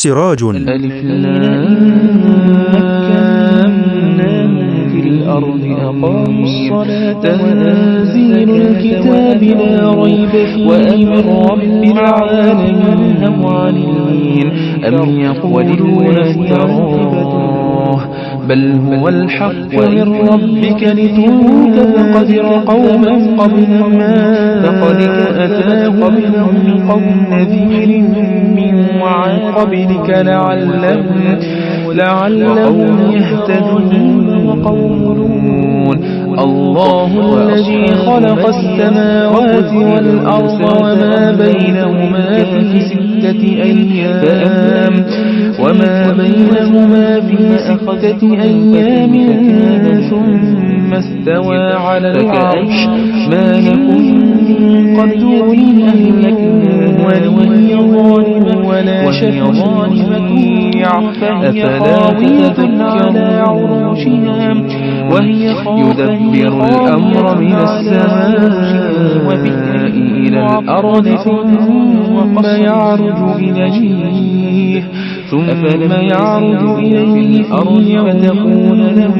سراج. ألف لام في الأرض أقاموا الصلاة تنزيل الكتاب لا ريب فيه ومن رب العالمين معلمين أم يقولون افتراه بل هو الحق من ربك لتنذر قوما فقد أتى قبلهم نذير من قبلك لعلهم يهتدون وقوم لوط الله الذي خلق السماوات والأرض وما بينهما في 6 أيام ثم استوى على العرش ما لكم من دونه ولي ظالما ولا شفيع أفلا تذكرون عروشها وهي يدبر الأمر من السماء إلى الأرض ثم يعرج إليه فتكون له